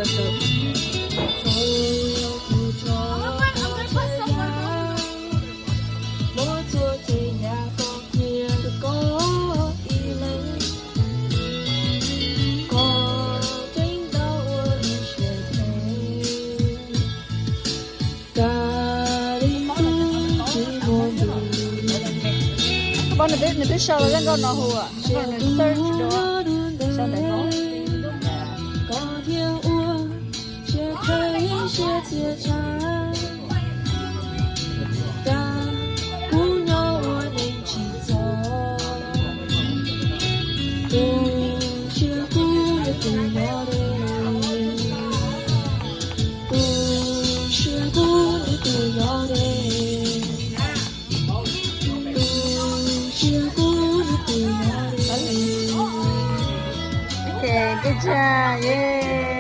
Nws twb sau lawm, nkauj no hu, nws search dua, sau ntawm no. Ok, good job, yeah.